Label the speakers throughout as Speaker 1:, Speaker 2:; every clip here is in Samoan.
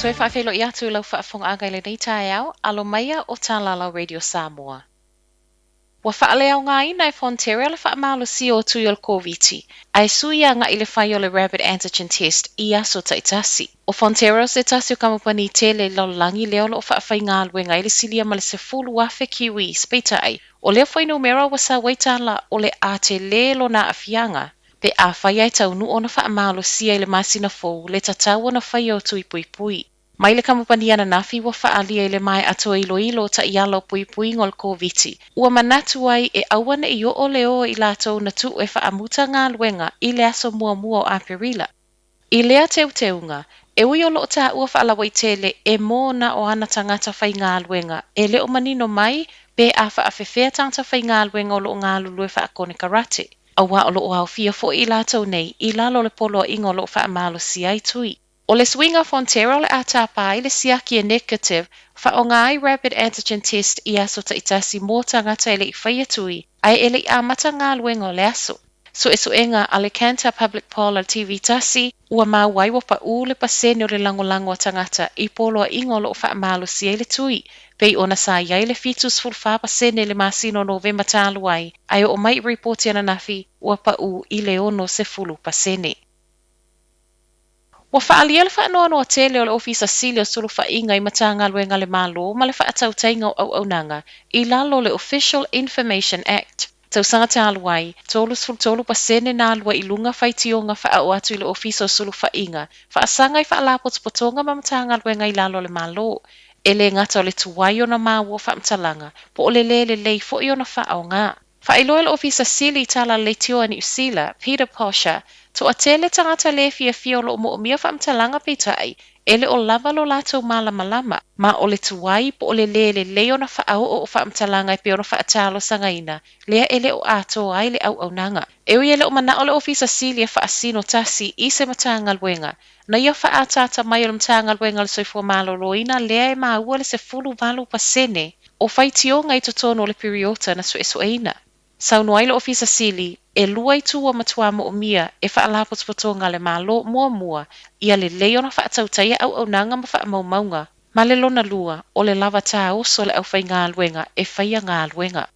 Speaker 1: Toe faafeiloai atu i lau faafofogaaga i lenei taeao, alo maia o Talala Radio Samoa. Ua faaleaogaina e Fonterra le faamalosia o tui o le Koviti, ae sui agaʻi i le fai o le Rapid Antigen Test i aso taitasi. ʻO Fonterra o se tasi o kamupani tele i le lalolagi lea o lo o faafaigaluega ai le silia ma le 10,000 Kiwis, peitai, o lea fuainumera ua sau ai tala o le a tele lona aafiaga pe afai ae taunuu ona faamalosia i le masina fou le tatau ona faia o tui puipui. Mai le kamupani ananafi ua faaalia i le maea toe iloilo o taiala o puipuiga o le Koviti, ua manatu ai e aua ne i oo le o i latou na tuu e faamuta galuega i le aso muamua o Aperila. I lea teuteuga, e ui o lo o taua faalauaitele e mō na o ana tagata faigaluega, e le o manino mai pe a faafefea tagata faigaluega o lo o galulue faakonekarate, auā o lo o aofia foi i latou nei i lalo o le poloaiga o lo o faamalosia ai tui. O le suiga Fonterra o le a tapa ai le siaki e negative, faaaoga ai rapid antigen test i aso taitasi mō tagata e le i faia tui ae e le i amata galuega o le aso. Suesuega a le Kantar Public Poll a le TV tasi, ua maua ai ua paʻū le pasene o le lagolago a tagata i poloaiga o lo o faamalosia ai le tui, pei ona sa i ai le 74% i le masina o Novema talu ai, ae oo mai i ripoti ananafi, ua paʻū i le 60%. Ua faaalia le faanoanoa tele o le Ofisa Sili o Sulufaiga i Matagaluega a le Malo ma le faatautaiga o auaunaga i lalo o le Official Information Act, tausaga talu ai, 33% na alu ai i luga faitioga faaoo atu i le Ofisa o Sulufaiga, faasaga i faalapotopotoga ma Matagaluega i lalo o le Malo. E le gata o le tuai ona maua o faamatalaga, po o le lē lelei foi ona faaaoga. Faailoa e le Ofisa Sili i Tala Leitio a Niu Sila, Peter Posher, toatele tagata lē fiafia o lo o moomia faamatalaga peitai, e le o lava lo latou malamalama, ma o le tuai po o le lē lelei ona faaoo o faamatalaga e pei ona faatalosagaina, lea e le o atoa ai le auaunaga. E ui e le o manao le Ofisa Sili e faasino tasi i se Matagaluega, na ia faaataata mai o le Matagaluega o le Soifua Maloloina lea e maua le 18% o faitioga i totonu o le piriota na suesueina. Saunoa ai le Ofisa Sili, e lua itu ua matua moomia e faalapotopotoga a le Malo, muamua, ia lelei ona faatautaia auaunaga ma faamaumauga, ma le lona lua, o le lava taoso o le aufaigaluega e faia galuega.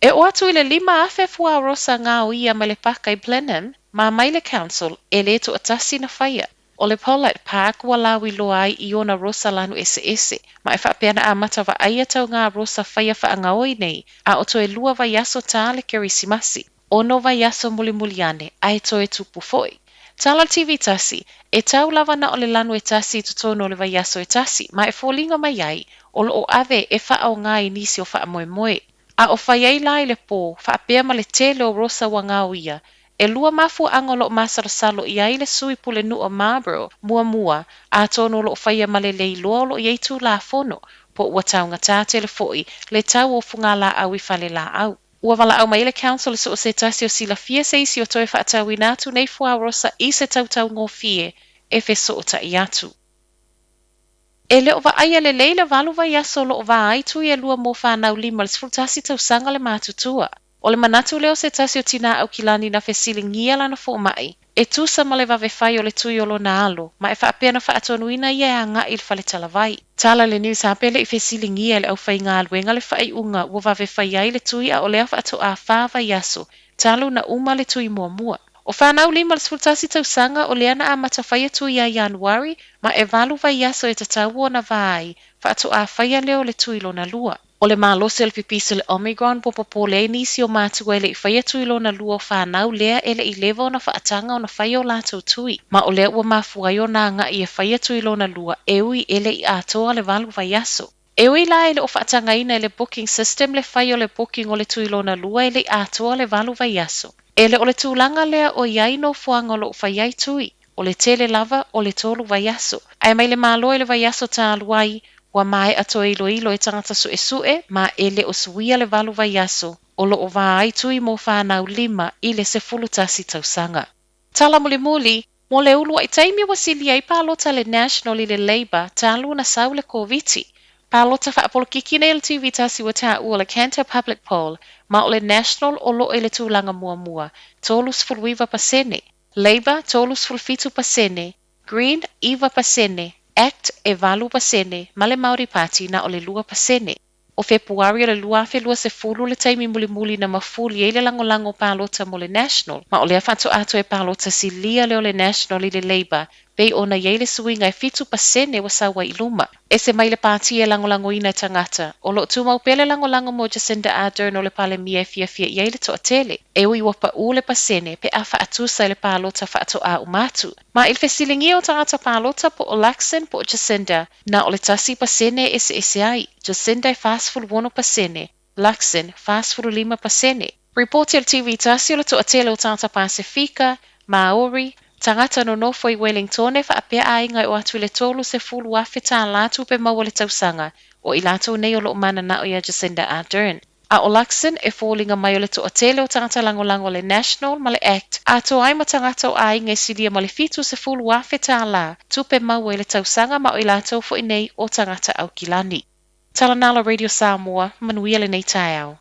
Speaker 1: E oo atu i le 5,000 fuarosa gaoia mai le paka i Blenheim ma mai le Council e le toatasi na faia. O le Polite Park ua lauiloa ai i ona rosa lanu eseese, ma e faapea na amata vaaia tauga rosa faia faagaoi nei, a o toe lua vaiaso ta le Kerisimasi, ono vaiaso mulimuli ane, ae toe tupu foi. Tala le TV tasi, e tau lava na o le lanu e tasi i totonu o le vaiaso e tasi, ma e foliga mai ai, o lo o ave e faaaoga i nisi o faamoemoe. A o fai ai la i le pō, faapea ma le tele o rosa ua gaoia, E lua mafuaaga o lo o masalosalo i ai le sui pulenuu o Marlborough, muamua, atonu o lo o faia ma le le iloa o lo o i ai Tulafono, po ua taugatā tele foi le tau o fugalaau i falelaau. Ua valaau mai le Council i so o se tasi o silafia se isi o toe faatauina atu nei fuarosa i se tautaugofie e fesootai atu. E le o vaaia lelei le valu vaiaso o lo o va ai tui e lua mo fanau 5 i le 11 tausaga le matutua. O le manatu lea o se tasi o tinā Aukilani na fesiligia lana fomai, e tusa ma le vave fai o le tui o lona alo, ma e faapea na faatonuina ia e agai i le fale talavai. Tala le News Hub e le i fesiligia e le aufaigaluega le faaiuga ua vave fai ai le tui a o lea faatoa fa vaiaso talu na uma le tui muamua. O fanau 5 i le 11 tausaga o lea na amata faia tui ia Ianuari ma e valu vaiaso e tatau ona va ai, faatoa faia lea o le tui lona lua. O le malosi o le pipisi o le Omicron ua popole ai nisi o matua e le i faia tui lona lua o fanau lea e le i leva ona faataga ona faia o latou tui, ma o lea ua mafua ai ona agai e faia tui lona lua e ui e le i atoa le valu vaiaso. E ui la e le o faatagaina e le booking system le fai o le booking o le tui lona lua e le i atoa le valu vaiaso. E le o le tulaga lea o i ai nofoaga o lo o fai ai tui, o le tele lava o le tolu vaiaso. Ae mai le Malo i le vaiaso talu ai, ua maea toe iloilo e tagata suesue ma e le o suia le valu vaiaso o lo o va ai tui mo fanau 5 i le 11 tausaga. Tala mulimuli, mo le uluai taimi ua silia ai palota le National i le Labour talu ona sau le Koviti. Palota faapolokiki nei o le TV tasi ua taua le Kantar Public Poll ma o le National o lo o i le tulaga muamua, 39%, Labour 37%, Green, 9%, Act, e 8%, ma le Māori Party na o le 2%. O Fepuari o le 2020 le taimi mulimuli na mafuli ai le lagolago palota mo le National, ma o lea faatoa toe palota silia lea o le National i le Labour, pei ona i ai le suiga e 7% ua sau ai i luma. Ese mai le pāti e lagolagoina e tagata, o lo o tumau pea le lagolago mo Jacinda Ardern o le Palemia e fiafia i ai le toatele, e ui ua paʻu le pasene pe a faatusa i le palota faatoa uma atu. Ma i le fesiligia o tagata palota po o Luxon po o Jacinda, na o le 1% e eseese ai, Jacinda e 46%, Luxon 45%. Ripoti a le TV Tasi o le toatele o tagata Pasefika, Māori, tagata nonofo i Wellingtone faapea aiga e oo atu i le $30,000 tālā tupe maua i le tausaga, o i latou nei o lo o mananao iā Jacinda Ardern. A ʻo Luxon, e foliga mai o le toatele o tagata lagolago a le National ma le Act, atoa ai ma tagata o aiga e silia ma le $70,000 tālā tupe maua i le tausaga ma o i latou foi nei o tagata Aukilani. Talanala Radio Samoa, manuia lenei taeao.